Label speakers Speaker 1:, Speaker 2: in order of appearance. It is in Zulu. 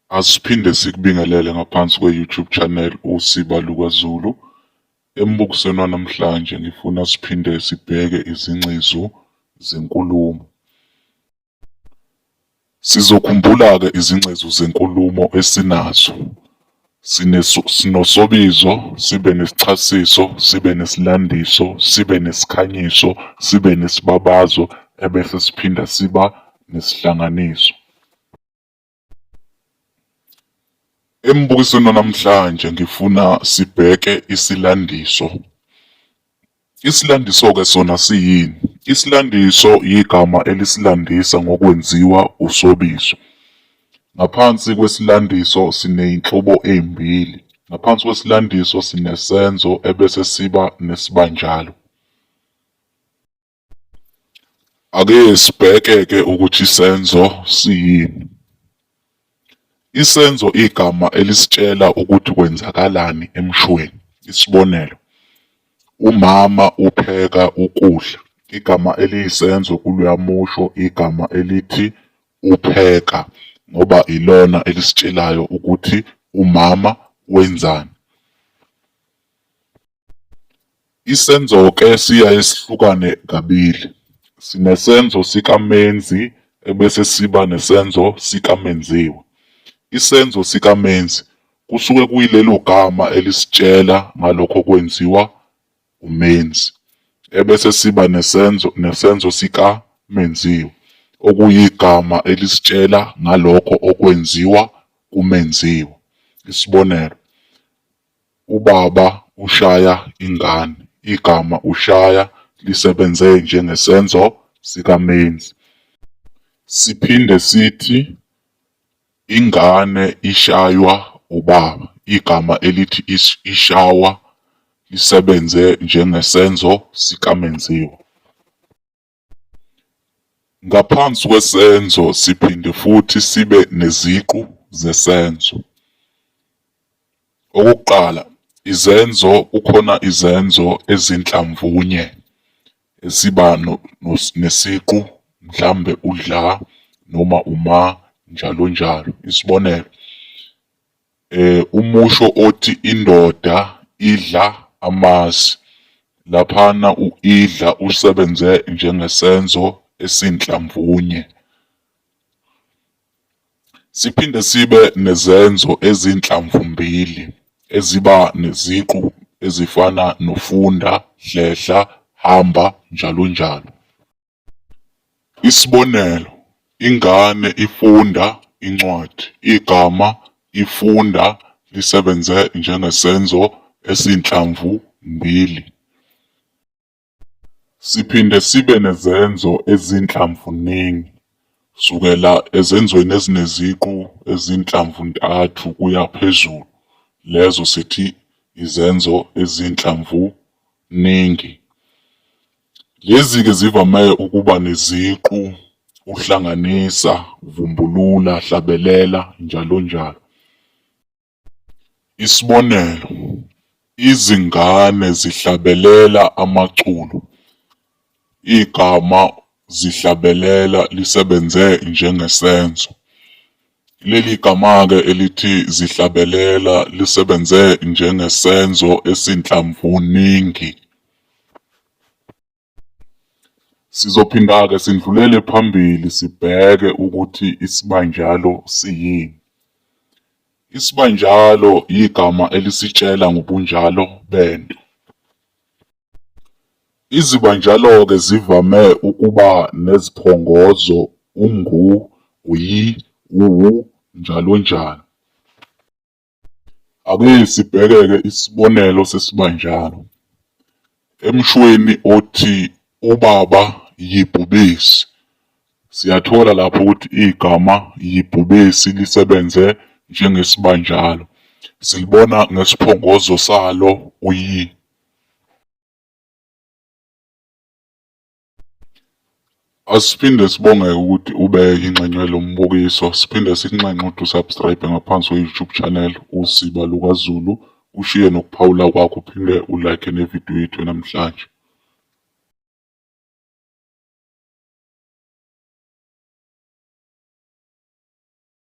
Speaker 1: Asiphinde sikubingelele ngaphansi kwe-YouTube channel Usiba LukaZulu. Embukisweni wanamhlanje ngifuna siphinde sibheke izingcezu zenkulumo. Sizokhumbula-ke izingcezu zenkulumo esinazo. Sinosobizo, sibe nesichasiso, sibe nesilandiso, sibe nesikhanyiso, sibe nesibabazo, ebese siphinda siba nesihlanganiso. Embukisweni wanamhlanje ngifuna sibheke isilandiso. Isilandiso-ke sona siyini? Isilandiso yigama elisilandisa ngokwenziwa usobizo. Ngaphansi kwesilandiso siney'nhlobo ey'mbili. Ngaphansi kwesilandiso sinesenzo ebese siba nesibanjalo. Ake sibheke-ke ukuthi isenzo siyini. Isenzo igama elisitshela ukuthi kwenzakalani emshweni. Isibonelo, umama upheka ukudla. Igama eliyisenzo kuloya musho igama elithi upheka ngoba ilona elisitshelayo ukuthi umama wenzani. Isenzo-ke siyaye sihlukane kabili, sinesenzo sikamenzi ebese siba nesenzo sikamenziwa. Isenzo sikamenzi kusuke kuyilelo gama elisitshela ngalokho okwenziwa umenzi, ebese siba nesenzo nesenzo sikamenziwa okuyigama elisitshela ngalokho okwenziwa kumenziwa. Isibonelo, Ubaba ushaya ingane. Igama ushaya lisebenze njengesenzo sikamenzi. Siphinde sithi ingane ishaywa ubaba. Igama elithi ishawa lisebenze njengesenzo sikamenziwa. Ngaphansi kwesenzo siphinde futhi sibe neziqu zesenzo. Okokuqala, izenzo kukhona izenzo ezinhlamvunye esiba nesiqu mhlambe udla noma uma njalo njalo. Isibonelo, Umusho othi indoda idla amasi, laphana u-idla usebenze njengesenzo esinhlamvunye. Siphinde sibe nezenzo ezinhlamvumbili eziba neziqu ezifana nofunda, hlehla, hamba, njalonjalo. Isibonelo, ingane ifunda incwadi. Igama ifunda lisebenze njengesenzo esinhlamvu-mbili. Siphinde sibe nezenzo ezinhlamvuningi, sukela ezenzweni ezineziqu ezinhlamvuntathu kuya phezulu, lezo sithi izenzo ezinhlamvuningi. Lezi-ke zivame ukuba neziqu uhlanganisa, vumbulula, hlabelela, njalonjalo. Isibonelo, izingane zihlabelela amaculo. Igama zihlabelela lisebenze njengesenzo. Leli gama-ke elithi zihlabelela lisebenze njengesenzo esinhlamvuningi. Sizophinda-ke sindlulele phambili sibheke ukuthi isibanjalo siyini. Isibanjalo yigama elisitshela ngobunjalo bento. Izibanjalo-ke zivame ukuba neziphongozo u-ngu, u-yi, u-wu njalonjalo. Ake sibheke-ke isibonelo sesibanjalo. Emshweni othi ubaba yibhubesi, siyathola lapho ukuthi igama yibhubesi lisebenze njengesibanjalo. Silibona ngesiphongozo salo u-yi. Asiphinde sibonge ukuthi ube yingxenye yalo mbukiso. Siphinde sikunxenxe ukuthi u-subscribe ngaphansi kwe-YouTube channel Usiba LukaZulu, ushiye nokuphawula kwakho uphinde u-like nevidiyo yethu namhlanje.